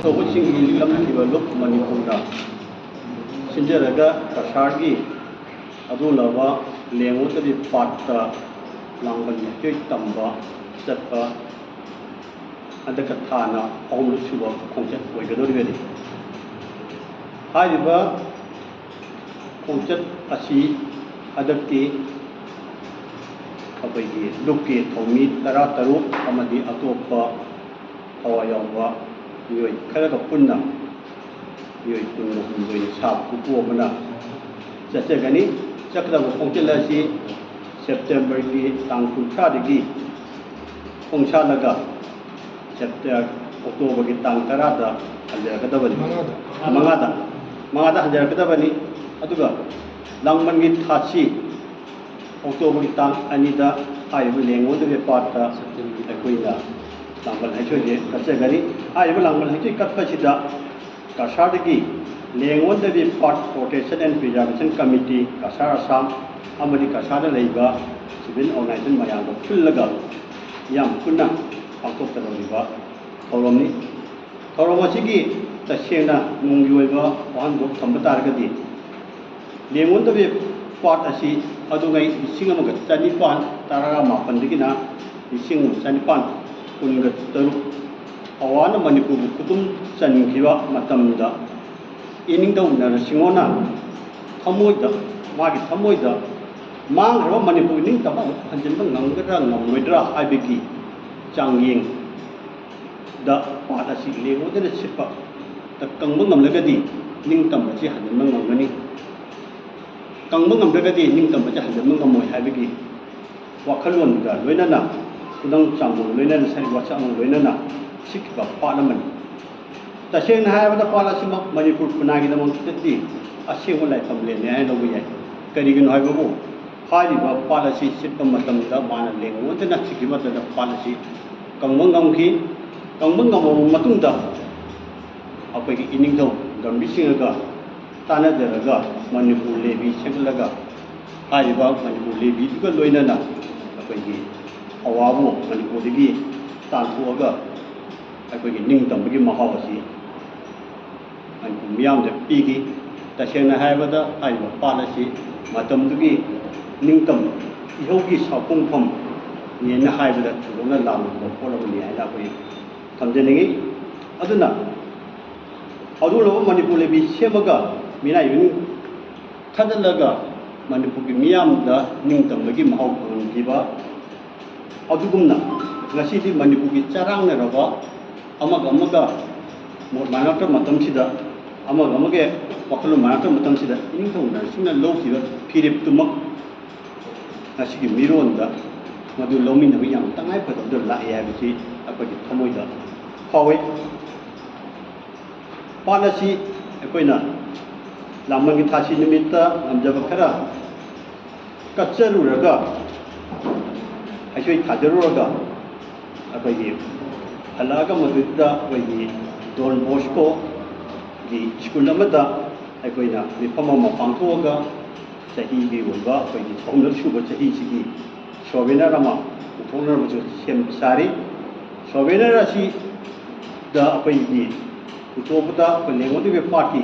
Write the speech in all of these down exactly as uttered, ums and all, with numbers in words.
ꯇꯧꯕꯁꯤꯡꯒꯤ ꯂꯤꯛꯂꯝꯈꯤꯕ ꯂꯨꯞ ꯃꯅꯤꯄꯨꯔꯅ ꯁꯤꯟꯖꯔꯒ ꯀꯁꯥꯔꯒꯤ ꯑꯗꯨꯒꯨꯝꯂꯕ ꯂꯦꯡꯉꯣꯟꯗꯕꯤ ꯄꯥꯠꯇ ꯂꯥꯡꯕꯟ ꯃꯩꯇꯩ ꯇꯝꯕ ꯆꯠꯄ ꯍꯟꯗꯛꯀ ꯊꯥꯅ ꯑꯍꯨꯝꯂꯛ ꯁꯨꯕ ꯈꯣꯡꯆꯠ ꯑꯣꯏꯒꯗꯧꯔꯤꯕꯅꯤ꯫ ꯍꯥꯏꯔꯤꯕ ꯈꯣꯡꯆꯠ ꯑꯁꯤ ꯍꯟꯗꯛꯇꯤ ꯑꯩꯈꯣꯏꯒꯤ ꯂꯨꯞꯀꯤ ꯊꯧꯃꯤ ꯇꯔꯥꯇꯔꯨꯛ ꯑꯃꯗꯤ ꯑꯇꯣꯞꯄ ꯊꯋꯥꯏ ꯌꯥꯎꯕ ꯃꯤꯑꯣꯏ ꯈꯔꯒ ꯄꯨꯟꯅ ꯃꯤꯑꯣꯏ ꯀꯨꯟꯒ ꯍꯨꯝꯗꯣꯏꯅ ꯁꯥꯕ ꯎꯄꯨ ꯑꯃꯅ ꯆꯠꯆꯒꯅꯤ꯫ ꯆꯠꯀꯗꯕ ꯈꯣꯡꯆꯠ ꯑꯁꯤ ꯁꯦꯞꯇꯦꯝꯕꯔꯒꯤ ꯇꯥꯡ ꯀꯨꯟꯊ꯭ꯔꯥꯗꯒꯤ ꯈꯣꯡꯁꯥꯜꯂꯒ ꯁꯦꯞꯇꯦ-, ꯑꯣꯛꯇꯣꯕꯔꯒꯤ ꯇꯥꯡ ꯇꯔꯥꯗ ꯍꯟꯖꯔꯛꯀꯗꯕꯅꯤ꯫ ꯃꯉꯥꯗ꯫ ꯃꯉꯥꯗ, ꯃꯉꯥꯗ ꯍꯟꯖꯔꯛꯀꯗꯕꯅꯤ꯫ ꯑꯗꯨꯒ ꯂꯥꯡꯕꯟꯒꯤ ꯊꯥꯁꯤ ꯑꯣꯛꯇꯣꯕꯔꯒꯤ ꯇꯥꯡ ꯑꯅꯤꯗ ꯍꯥꯏꯔꯤꯕ ꯂꯦꯡꯉꯣꯟꯗꯕꯤ ꯄꯥꯠꯇ ꯑꯩꯈꯣꯏꯅ ꯂꯥꯡꯕꯟ ꯍꯩꯁꯣꯏꯁꯦ ꯀꯠꯆꯒꯅꯤ꯫ ꯍꯥꯏꯔꯤꯕ ꯂꯥꯡꯕꯟ ꯍꯩꯁꯣꯏ ꯀꯠꯄꯁꯤꯗ ꯀꯁꯥꯔꯗꯒꯤ ꯂꯦꯡꯉꯣꯟꯗꯕꯤ ꯄꯥꯠ Protection and Preservation Committee, Cachar Assam, ꯑꯃꯗꯤ ꯀꯁꯥꯔꯗ ꯂꯩꯕ civil organization ꯃꯌꯥꯝꯒ ꯄꯨꯜꯂꯒ ꯌꯥꯝ ꯄꯨꯟꯅ ꯄꯥꯡꯊꯣꯛꯀꯗꯧꯔꯤꯕ ꯊꯧꯔꯝꯅꯤ꯫ ꯊꯧꯔꯝ ꯑꯁꯤꯒꯤ ꯇꯁꯦꯡꯅ ꯅꯨꯡꯒꯤ ꯑꯣꯏꯕ ꯋꯥꯍꯟꯊꯣꯛ ꯊꯝꯕ ꯇꯥꯔꯒꯗꯤ, ꯂꯦꯡꯉꯣꯟꯗꯕꯤ ꯄꯥꯠ ꯑꯁꯤ ꯑꯗꯨꯉꯩ ꯂꯤꯁꯤꯡ ꯑꯃꯒ ꯆꯅꯤꯄꯥꯟ ꯇꯔꯥꯃꯥꯄꯟꯗꯒꯤꯅ ꯂꯤꯁꯤꯡ ꯑꯃ ꯆꯅꯤꯄꯥꯟ ꯀꯨꯟꯒ ꯇꯔꯨꯛ ꯑꯋꯥꯅ ꯃꯅꯤꯄꯨꯔꯕꯨ ꯈꯨꯗꯨꯝ ꯆꯟꯈꯤꯕ ꯃꯇꯝꯗ ꯏꯅꯤꯡꯊꯧ ꯅꯔꯁꯤꯡꯍꯣꯅ ꯊꯃꯣꯏꯗ, ꯃꯥꯒꯤ ꯊꯃꯣꯏꯗ ꯃꯥꯡꯈ꯭ꯔꯕ ꯃꯅꯤꯄꯨꯔ ꯅꯤꯡꯇꯝꯕ ꯑꯃꯨꯛ ꯍꯟꯖꯤꯟꯕ ꯉꯝꯒꯗ꯭ꯔꯥ ꯉꯝꯂꯣꯏꯗ꯭ꯔꯥ ꯍꯥꯏꯕꯒꯤ ꯆꯥꯡꯌꯦꯡꯗ ꯄꯥꯠ ꯑꯁꯤ ꯂꯦꯡꯉꯣꯟꯗꯅ ꯁꯤꯠꯄ ꯀꯪꯕ ꯉꯝꯂꯒꯗꯤ ꯅꯤꯡꯇꯝꯕꯁꯤ ꯍꯟꯖꯤꯟꯕ ꯉꯝꯒꯅꯤ꯫ ꯀꯪꯕ ꯉꯝꯗ꯭ꯔꯒꯗꯤ ꯅꯤꯡꯇꯝꯕꯁꯤ ꯍꯟꯖꯤꯟꯕ ꯉꯝꯃꯣꯏ ꯍꯥꯏꯕꯒꯤ ꯋꯥꯈꯜꯂꯣꯟꯒ ꯂꯣꯏꯅꯅ, ꯈꯨꯗꯝ ꯆꯥꯡꯗꯝ ꯂꯣꯏꯅꯅ, ꯁꯔꯤ ꯋꯥꯁꯛ ꯑꯃ ꯂꯣꯏꯅꯅ ꯁꯤꯠꯈꯤꯕ ꯄꯥꯠ ꯑꯃꯅꯤ꯫ ꯇꯁꯦꯡꯅ ꯍꯥꯏꯔꯕꯗ ꯄꯥꯠ ꯑꯁꯤꯃꯛ ꯃꯅꯤꯄꯨꯔ ꯈꯨꯟꯅꯥꯏꯒꯤꯗꯃꯛꯇꯗꯤ ꯑꯁꯦꯡꯕ ꯂꯥꯏꯐꯝꯂꯦꯟꯅꯤ ꯍꯥꯏꯅ ꯂꯧꯕ ꯌꯥꯏ꯫ ꯀꯔꯤꯒꯤꯅꯣ ꯍꯥꯏꯕꯕꯨ ꯍꯥꯏꯔꯤꯕ ꯄꯥꯠ ꯑꯁꯤ ꯁꯤꯠꯄ ꯃꯇꯝꯗ ꯃꯥꯅ ꯂꯦꯡꯉꯣꯟꯗꯅ ꯁꯤꯠꯈꯤꯕ ꯃꯇꯝꯗ ꯄꯥꯠ ꯑꯁꯤ ꯀꯪꯕ ꯉꯝꯈꯤ꯫ ꯀꯪꯕ ꯉꯝꯃꯕ ꯃꯇꯨꯡꯗ ꯑꯩꯈꯣꯏꯒꯤ ꯏꯅꯤꯡꯊꯧ ꯒꯝꯚꯤꯔ ꯁꯤꯡꯍꯒ ꯇꯥꯟꯅꯖꯔꯒ ꯃꯅꯤꯄꯨꯔ ꯂꯦꯕꯤ ꯁꯦꯝꯒꯠꯂꯒ ꯍꯥꯏꯔꯤꯕ ꯃꯅꯤꯄꯨꯔ ꯂꯦꯕꯤꯗꯨꯒ ꯂꯣꯏꯅꯅ ꯑꯩꯈꯣꯏꯒꯤ ꯑꯋꯥꯕꯨ ꯃꯅꯤꯄꯨꯔꯗꯒꯤ ꯇꯥꯟꯊꯣꯛꯑꯒ ꯑꯩꯈꯣꯏꯒꯤ ꯅꯤꯡꯇꯝꯕꯒꯤ ꯃꯍꯥꯎ ꯑꯁꯤ ꯃꯅꯤꯄꯨꯔ ꯃꯤꯌꯥꯝꯗ ꯄꯤꯈꯤ꯫ ꯇꯁꯦꯡꯅ ꯍꯥꯏꯔꯕꯗ ꯍꯥꯏꯔꯤꯕ ꯄꯥꯠ ꯑꯁꯤ ꯃꯇꯝꯗꯨꯒꯤ ꯅꯤꯡꯇꯝ ꯏꯍꯧꯒꯤ ꯁꯥꯐꯣꯡꯐꯝꯅꯦꯅ ꯍꯥꯏꯕꯗ ꯊꯣꯏꯗꯣꯛꯅ ꯂꯥꯟꯅ ꯄꯣꯠ ꯑꯃꯅꯤ ꯍꯥꯏꯅ ꯑꯩꯈꯣꯏ ꯊꯝꯖꯅꯤꯡꯏ꯫ ꯑꯗꯨꯅ ꯍꯧꯗꯣꯛꯅꯕ ꯃꯅꯤꯄꯨꯔ ꯂꯩꯕꯤ ꯁꯦꯝꯃꯒ ꯃꯤꯅꯥꯏꯕ ꯊꯥꯗꯠꯂꯒ ꯃꯅꯤꯄꯨꯔꯒꯤ ꯃꯤꯌꯥꯝꯗ ꯅꯤꯡꯇꯝꯕꯒꯤ ꯃꯍꯥꯎ ꯐꯪꯍꯟꯈꯤꯕ ꯑꯗꯨꯒꯨꯝꯅ ꯉꯁꯤꯗꯤ ꯃꯅꯤꯄꯨꯔꯒꯤ ꯆꯔꯥꯡꯅꯔꯕ ꯑꯃꯒ ꯑꯃꯒ ꯃꯣꯠ ꯃꯥꯟꯅꯔꯛꯇꯕ ꯃꯇꯝꯁꯤꯗ, ꯑꯃꯒ ꯑꯃꯒ ꯋꯥꯈꯜꯂꯣꯟ ꯃꯥꯟꯅꯔꯛꯇꯕ ꯃꯇꯝꯁꯤꯗ ꯏꯅꯤꯡꯊꯧ ꯅꯔꯁꯤꯡꯅ ꯂꯧꯈꯤꯕ ꯐꯤꯔꯦꯞꯇꯨꯃꯛ ꯉꯁꯤꯒꯤ ꯃꯤꯔꯣꯟꯗ ꯃꯗꯨ ꯂꯧꯃꯤꯟꯅꯕ ꯌꯥꯝ ꯇꯉꯥꯏ ꯐꯗꯕꯗ ꯂꯥꯛꯑꯦ ꯍꯥꯏꯕꯁꯤ ꯑꯩꯈꯣꯏꯒꯤ ꯊꯃꯣꯏꯗ ꯐꯥꯎꯏ꯫ ꯄꯥꯠ ꯑꯁꯤ ꯑꯩꯈꯣꯏꯅ ꯂꯥꯡꯕꯟꯒꯤ ꯊꯥꯁꯤ ꯅꯨꯃꯤꯠꯇ ꯉꯝꯖꯕ ꯈꯔ ꯀꯠꯆꯔꯨꯔꯒ, ꯍꯩꯁꯣꯏ ꯊꯥꯖꯔꯨꯔꯒ, ꯑꯩꯈꯣꯏꯒꯤ ꯍꯜꯂꯛꯑꯒ ꯃꯗꯨꯗ ꯑꯩꯈꯣꯏꯒꯤ ꯗꯣꯟ ꯕꯣꯁꯀꯣꯒꯤ ꯁ꯭ꯀꯨꯜ ꯑꯃꯗ ꯑꯩꯈꯣꯏꯅ ꯃꯤꯐꯝ ꯑꯃ ꯄꯥꯡꯊꯣꯛꯑꯒ, ꯆꯍꯤꯒꯤ ꯑꯣꯏꯕ ꯑꯩꯈꯣꯏꯒꯤ ꯑꯍꯨꯝꯂꯛ ꯁꯨꯕ ꯆꯍꯤꯁꯤꯒꯤ ꯁꯣꯚꯦꯅꯔ ꯑꯃ ꯄꯨꯊꯣꯛꯅꯕꯁꯨ ꯁꯦꯝ ꯁꯥꯔꯤ꯫ ꯁꯣꯚꯦꯅꯔ ꯑꯁꯤꯗ ꯑꯩꯈꯣꯏꯒꯤ ꯄꯨꯊꯣꯛꯄꯗ ꯑꯩꯈꯣꯏ ꯂꯦꯡꯒꯣꯜꯗꯒꯤ ꯄꯥꯔꯇꯤ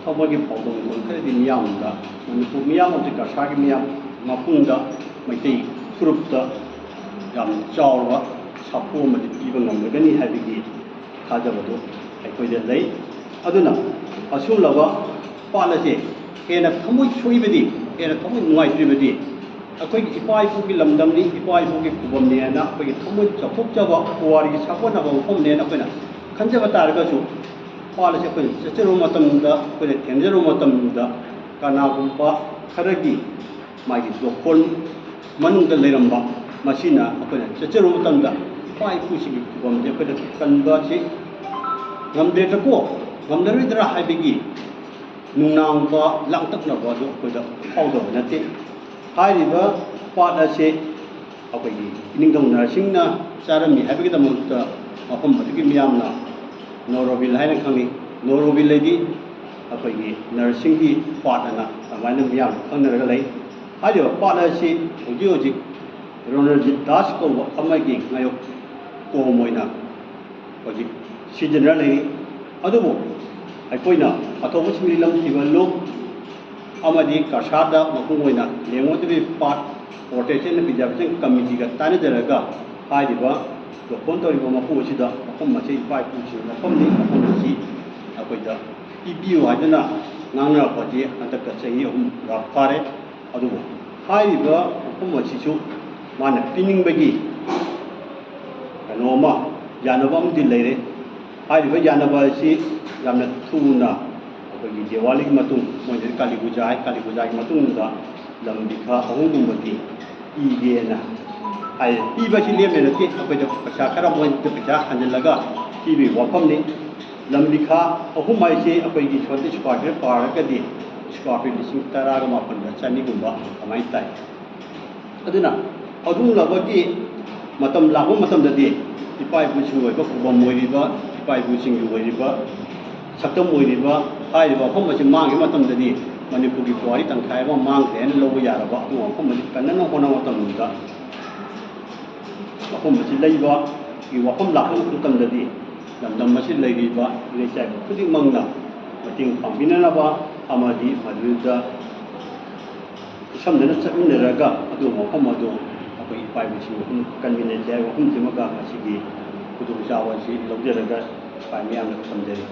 ꯊꯧꯕꯒꯤ ꯄꯥꯎꯗꯝ ꯈꯔꯗꯤ ꯃꯤꯌꯥꯝꯗ, ꯃꯅꯤꯄꯨꯔ ꯃꯤꯌꯥꯝ ꯑꯃꯗꯤ ꯀꯁꯥꯔꯒꯤ ꯃꯤꯌꯥꯝ ꯃꯄꯨꯡꯗ ꯃꯩꯇꯩ ꯐꯨꯔꯨꯞꯇ ꯌꯥꯝ ꯆꯥꯎꯔꯕ ꯁꯥꯐꯨ ꯑꯃꯗꯤ ꯄꯤꯕ ꯉꯝꯂꯒꯅꯤ ꯍꯥꯏꯕꯒꯤ ꯊꯥꯖꯕꯗꯨ ꯑꯩꯈꯣꯏꯗ ꯂꯩ꯫ ꯑꯗꯨꯅ ꯑꯁꯨꯝꯂꯕ ꯄꯥꯠ ꯑꯁꯦ ꯍꯦꯟꯅ ꯊꯃꯣꯏ ꯁꯣꯛꯏꯕꯗꯤ, ꯍꯦꯟꯅ ꯊꯃꯣꯏ ꯅꯨꯡꯉꯥꯏꯇ꯭ꯔꯤꯕꯗꯤ, ꯑꯩꯈꯣꯏꯒꯤ ꯏꯄꯥ ꯏꯄꯨꯒꯤ ꯂꯝꯗꯝꯅꯤ, ꯏꯄꯥ ꯏꯄꯨꯒꯤ ꯈꯨꯕꯝꯅꯤ ꯍꯥꯏꯅ ꯑꯩꯈꯣꯏꯒꯤ ꯊꯃꯣꯏ ꯆꯥꯎꯊꯣꯛꯆꯕ ꯄꯨꯋꯥꯔꯤꯒꯤ ꯁꯥꯒꯣꯟꯅꯕ ꯃꯐꯝꯅꯦꯅ ꯑꯩꯈꯣꯏꯅ ꯈꯟꯖꯕ ꯇꯥꯔꯒꯁꯨ, ꯄꯥꯠ ꯑꯁꯦ ꯑꯩꯈꯣꯏꯅ ꯆꯠꯆꯔꯨꯕ ꯃꯇꯝꯗ, ꯑꯩꯈꯣꯏꯅ ꯊꯦꯡꯅꯖꯔꯨꯕ ꯃꯇꯝꯗ, ꯀꯅꯥꯒꯨꯝꯕ ꯈꯔꯒꯤ ꯃꯥꯒꯤ ꯗꯣꯈꯣꯟ ꯃꯅꯨꯡꯗ ꯂꯩꯔꯝꯕ, ꯃꯁꯤꯅ ꯑꯩꯈꯣꯏꯅ ꯆꯠꯆꯔꯨꯕ ꯃꯇꯝꯗ ꯏꯄꯥ ꯏꯄꯨꯁꯤꯡꯒꯤ ꯈꯨꯕꯝꯁꯦ ꯑꯩꯈꯣꯏꯅ ꯀꯟꯕꯁꯤ ꯉꯝꯗ꯭ꯔꯦꯗꯀꯣ, ꯉꯝꯅꯔꯣꯏꯗ꯭ꯔꯥ ꯍꯥꯏꯕꯒꯤ ꯅꯨꯡꯅꯥꯡꯕ, ꯂꯥꯡꯇꯛꯅꯕ ꯑꯗꯨ ꯑꯩꯈꯣꯏꯗ ꯐꯥꯎꯗꯕ ꯅꯠꯇꯦ꯫ ꯍꯥꯏꯔꯤꯕ ꯄꯥꯠ ꯑꯁꯦ ꯑꯩꯈꯣꯏꯒꯤ ꯏꯅꯤꯡꯊꯧ ꯅꯔꯁꯤꯡꯅ ꯆꯥꯔꯝꯃꯤ ꯍꯥꯏꯕꯒꯤꯗꯃꯛꯇ ꯃꯐꯝ ꯑꯗꯨꯒꯤ ꯃꯤꯌꯥꯝꯅ ꯅꯣꯔꯣꯕꯤꯜ ꯍꯥꯏꯅ ꯈꯪꯅꯩ꯫ ꯅꯣꯔꯣꯕꯤꯜ ꯍꯥꯏꯗꯤ ꯑꯩꯈꯣꯏꯒꯤ ꯅꯔꯁꯤꯡꯒꯤ ꯄꯥꯠ ꯑꯅ ꯑꯗꯨꯃꯥꯏꯅ ꯃꯤꯌꯥꯝꯅ ꯈꯪꯅꯔꯒ ꯂꯩ꯫ ꯍꯥꯏꯔꯤꯕ ꯄꯥꯠ ꯑꯁꯤ ꯍꯧꯖꯤꯛ ꯍꯧꯖꯤꯛ ꯔꯣꯅꯔꯖꯤꯠ ꯗꯥꯁ ꯀꯧꯕ ꯑꯃꯒꯤ ꯉꯥꯌꯣꯛ ꯀꯣꯝ ꯑꯣꯏꯅ ꯍꯧꯖꯤꯛ ꯁꯤꯖꯤꯟꯅꯔ ꯂꯩꯔꯤ꯫ ꯑꯗꯨꯕꯨ ꯑꯩꯈꯣꯏꯅ ꯑꯊꯧꯕꯁꯤꯡꯒꯤ ꯂꯝ ꯊꯤꯕ ꯂꯨꯞ ꯑꯃꯗꯤ ꯀꯁꯥꯔꯗ ꯃꯄꯨꯡ ꯑꯣꯏꯅ ꯂꯦꯡꯉꯣꯏꯗꯕꯤ ꯄꯥꯠ ꯄ꯭ꯔꯣꯇꯦꯛꯁꯟ ꯄ꯭ꯔꯤꯖꯥꯔꯕꯦꯁꯟ ꯀꯃꯤꯇꯤꯒ ꯇꯥꯟꯅꯖꯔꯒ ꯍꯥꯏꯔꯤꯕ ꯗꯣꯐꯣꯟ ꯇꯧꯔꯤꯕ ꯃꯐꯝ ꯑꯁꯤꯗ ꯃꯐꯝ ꯑꯁꯤ ꯏꯄꯥ ꯏꯄꯨꯁꯤꯡꯒꯤ ꯃꯐꯝꯅꯤ, ꯃꯐꯝ ꯑꯁꯤ ꯑꯩꯈꯣꯏꯗ ꯄꯤꯕꯤꯌꯨ ꯍꯥꯏꯗꯨꯅ ꯉꯥꯡꯅꯔꯛꯄꯁꯤ ꯍꯟꯗꯛꯇ ꯆꯍꯤ ꯑꯍꯨꯝ ꯄꯨꯔꯥ ꯐꯥꯔꯦ꯫ ꯑꯗꯨꯕꯨ ꯍꯥꯏꯔꯤꯕ ꯃꯐꯝ ꯑꯁꯤꯁꯨ ꯃꯥꯅ ꯄꯤꯅꯤꯡꯕꯒꯤ ꯀꯩꯅꯣ ꯑꯃ, ꯌꯥꯅꯕ ꯑꯃꯗꯤ ꯂꯩꯔꯦ꯫ ꯍꯥꯏꯔꯤꯕ ꯌꯥꯅꯕ ꯑꯁꯤ ꯌꯥꯝꯅ ꯊꯨꯅ ꯑꯩꯈꯣꯏꯒꯤ ꯗꯤꯋꯥꯂꯤꯒꯤ ꯃꯇꯨꯡ, ꯃꯣꯏꯗꯗꯤ ꯀꯥꯂꯤ ꯄꯨꯖꯥ ꯍꯥꯏ, ꯀꯥꯂꯤ ꯄꯨꯖꯥꯒꯤ ꯃꯇꯨꯡꯗ ꯂꯝ ꯕꯤꯈꯥ ꯑꯍꯨꯝꯒꯨꯝꯕꯗꯤ ꯄꯤꯒꯦꯅ ꯍꯥꯏ꯫ ꯄꯤꯕꯁꯤ ꯂꯦꯝꯅ ꯅꯠꯇꯦ, ꯑꯩꯈꯣꯏꯗ ꯄꯩꯁꯥ ꯈꯔ ꯃꯣꯏꯗ ꯄꯩꯁꯥ ꯍꯟꯖꯤꯜꯂꯒ ꯄꯤꯕꯒꯤ ꯋꯥꯐꯝꯅꯤ꯫ ꯂꯝ ꯕꯤꯈꯥ ꯑꯍꯨꯝ ꯍꯥꯏꯁꯤ ꯑꯩꯈꯣꯏꯒꯤ ꯁꯣꯟꯗ ꯁꯨꯄꯥꯔ ꯐꯤꯗ ꯄꯥꯔꯒꯗꯤ ꯁꯨꯄꯥꯔ ꯐꯤꯠ ꯂꯤꯁꯤꯡ ꯇꯔꯥꯒ ꯃꯥꯄꯟꯒ ꯆꯅꯤꯒꯨꯝꯕ ꯑꯗꯨꯃꯥꯏꯅ ꯇꯥꯏ꯫ ꯑꯗꯨꯅ ꯑꯗꯨꯒꯨꯝꯂꯕꯒꯤ ꯃꯇꯝ ꯂꯥꯛꯄ ꯃꯇꯝꯗꯗꯤ ꯏꯄꯥ ꯏꯄꯨꯁꯤꯡꯒꯤ ꯑꯣꯏꯕ ꯈꯨꯕꯝ ꯑꯣꯏꯔꯤꯕ, ꯏꯄꯥ ꯏꯄꯨꯁꯤꯡꯒꯤ ꯑꯣꯏꯔꯤꯕ ꯁꯛꯇꯝ ꯑꯣꯏꯔꯤꯕ ꯍꯥꯏꯔꯤꯕ ꯃꯐꯝ ꯑꯁꯤ ꯃꯥꯡꯈꯤꯕ ꯃꯇꯝꯗꯗꯤ ꯃꯅꯤꯄꯨꯔꯒꯤ ꯄꯨꯋꯥꯔꯤ ꯇꯪꯈꯥꯏ ꯑꯃ ꯃꯥꯡꯈ꯭ꯔꯦ ꯍꯥꯏꯅ ꯂꯧꯕ ꯌꯥꯔꯕ ꯑꯗꯨꯒꯨꯝꯕ ꯃꯐꯝ ꯑꯁꯤ ꯀꯟꯅꯅ ꯍꯣꯠꯅꯕ ꯃꯇꯝꯗ ꯃꯐꯝ ꯑꯁꯤ ꯂꯩꯕꯒꯤ ꯋꯥꯐꯝ ꯂꯥꯛꯄ ꯃꯇꯝꯗꯗꯤ ꯂꯝꯗꯝ ꯑꯁꯤ ꯂꯩꯔꯤꯕ ꯏꯔꯩꯆꯥꯏꯕ ꯈꯨꯗꯤꯡꯃꯛꯅ ꯃꯇꯦꯡ ꯄꯥꯡꯕꯤꯅꯅꯕ ꯑꯃꯗꯤ ꯃꯗꯨꯗ ꯆꯨꯁꯝꯅꯅ ꯆꯠꯃꯤꯟꯅꯔꯒ ꯑꯗꯨꯒꯨꯝꯕ ꯃꯐꯝ ꯑꯗꯨ ꯑꯩꯈꯣꯏ ꯏꯄꯥ ꯏꯄꯨꯁꯤꯡ ꯑꯍꯨꯝ ꯀꯟꯃꯤꯟꯅꯁꯤ ꯍꯥꯏꯕ ꯋꯥꯐꯝꯁꯤꯃꯒ ꯉꯁꯤꯒꯤ ꯈꯨꯗꯣꯡꯆꯥꯕ ꯑꯁꯤ ꯂꯧꯖꯔꯒ ꯏꯄꯥ ꯃꯤꯌꯥꯝꯅ ꯊꯝꯖꯔꯤ꯫